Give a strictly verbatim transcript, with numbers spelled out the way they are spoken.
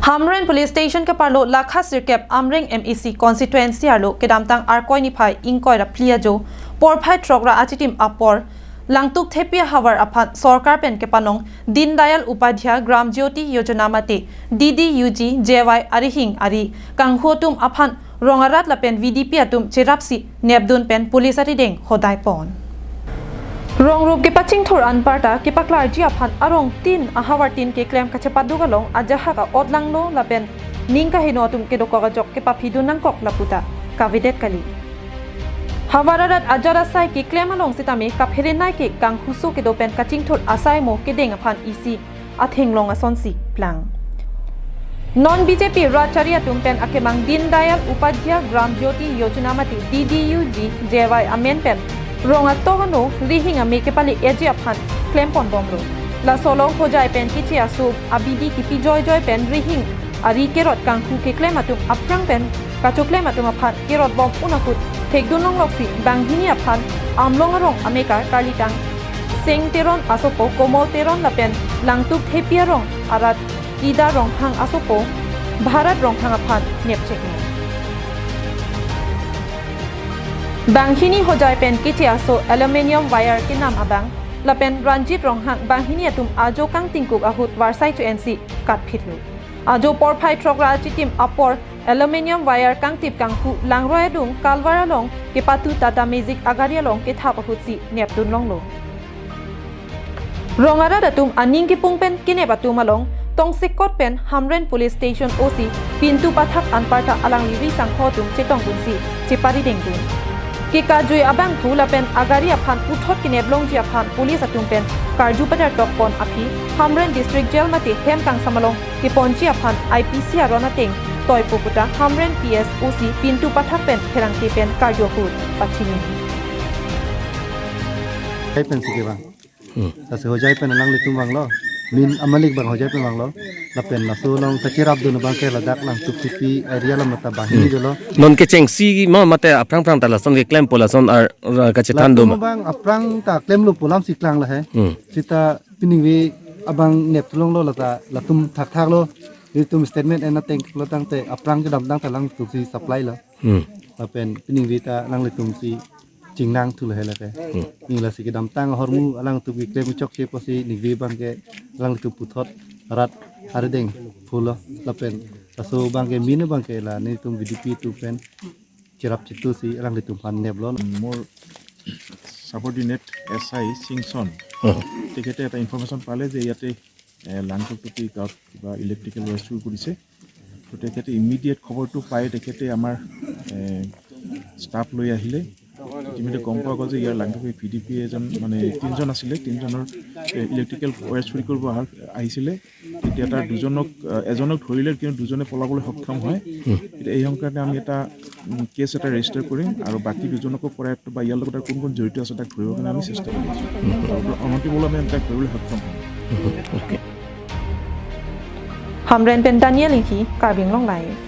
Hamren Police Station keparlo lakha sirkep Amreng M A C constituency arlo kedamtang Arkoi niphai ingkoi ra phli ajo porphai throk ra achitim apor Langtuk Thepi ahavar aphan sorkar pen kepanong Deen Dayal Upadhyay Gram Jyoti Yojana mate D D U G J Y arihing ari kanghu atum aphan rong arat lapen V D P atum cherapsi nepdun pen police arideng hodai pon. Rong rup kepachingthur anparta kepaklarji aphan arong tin ahavar tin keklem kachepaduk along ajahak a-ot langno lapen ning kaheno atum kedokok ajok kepaphidun nangkok laputa kavedet kali. Havar arat ajat asai keklem along sitame kaphere nai ke kanghuso kedo pen kachingthur asai mo kedeng aphan isi athenglong asonsi plang. Non B J P rat chari atum pen akemang Deen Dayal Upadhyay Gram Jyoti Yojana mate D D U G J Y amen pen rong atok ano rihing ame kepale eji aphan klempon bomlo. Laso along hojai pen keche aso abidi kipi joijoi pen rihing ari kerot kanghu keklem atum aphrang pen kachoklem atum aphan kerot bom un ahut thekdun longloksi banghini aphan Amlong arong amekar karlitang Seng Teron asopo Komol Teron lapen Langtuk Thepi arong arat Ida Ronghang asopo Bharat Ronghang aphan nepcheklo. Banghini hojai pen keche aso aluminium wire kenam abang lapen Ranjit Ronghang banghini atum ajo kangtingkuk ahut varsai cho-ensi katphitlo. Ajo porphai throk ra achitim apor aluminium wire kangtip kanghu langroi adung kalvar along kepatu Tata Magic agari along kethap ahutsi nepdun longlo. Rong arat atum aning kepung pen kenep atum along tongsekot pen Hamren Police Station O C Pintu Pathak anparta alangli risangho atum chetongdunsi cheparidengdun. Kekajui abangphu lapen agari aphan puthot kenep longji aphan police atum pen karju padartok pon aphi Hamren District Jail mate hem kangsam along keponji aphan I P C aron ateng toipo puta Hamren P S O C Pintu Pathak pen pherangke pen karju ahut pachini. Hai pensi kevang. Hmm. Lasi hojai pen alanglitum vanglo. Min amalik abang hojai pen vanglo. Lapen laso along kacherapdun abangke ladak Langtuk Thepi area alam ta banghini Hmm. dolo. Non kechengsi ma mate aphrang phrang ta lason keklempo lason ar, ar kachethan Latum doma. Abang aphrang ta klemlo pu alamsi klang lahai. Hmm. Sita piningve abang nepthu longlo lata latum thakthaklo. Nelitum statement en ateng lo tangte aphrang kedamtang ta Langtuk si supply lo. Hmm. Lapen piningve ta alanglitum si chingnangthu lahai lake. Hmm. Ning lasi kedamtang ahormu alanglitum keklem chokche pusi ningve abangke alanglitum puthot rat arideng phulo lapen laso abangke min abangke la nelitum V D P atum pen cherap chitu si alanglitum aphan neplo. মোৰ subordinate S I সিংচন, অ। তেখেতে এটা ইনফৰমেশ্যন পালে যে ইয়াতে, এ, লাংটুকটুকি গাঁৱত কিবা ইলেক্ট্ৰিকেল ৱায়াৰ চুৰ কৰিছে। তো তেখেতে ইমিডিয়েট খবৰটো পাই তেখেতে আমাৰ, এ, ষ্টাফ লৈ আহিলে। ইতিমধ্যে গম পোৱা গ'ল যে ইয়াৰ লাংটুকি ভি ডি পি এজন, মানে, তিনিজন আছিলে, তিনিজনৰ, এ, ইলেক্ট্ৰিকেল ৱায়াৰ চুৰি কৰিব অহা, আহিছিলে। তেতিয়া তাৰ দুজনক, আহ, এজনক ধৰিলে, কিন্তু দুজনে পলাবলৈ সক্ষম হয়। হুম। এতিয়া এই সংক্ৰান্তে আমি এটা, উম, কেছ এটা ৰেজিষ্টাৰ কৰিম আৰু বাকী দুজনকো পৰে বা ইয়াৰ লগত আৰু কোন কোন জড়িত আছে তাক ধৰিবৰ কাৰণে আমি চেষ্টা কৰি আছোঁ। হুম। আৰু অনতিপলমে আমি তাক ধৰিবলৈ সক্ষম হ'ম। হুম, okay. Hamren pen Daniel Inghi, Karbi Anglong Live.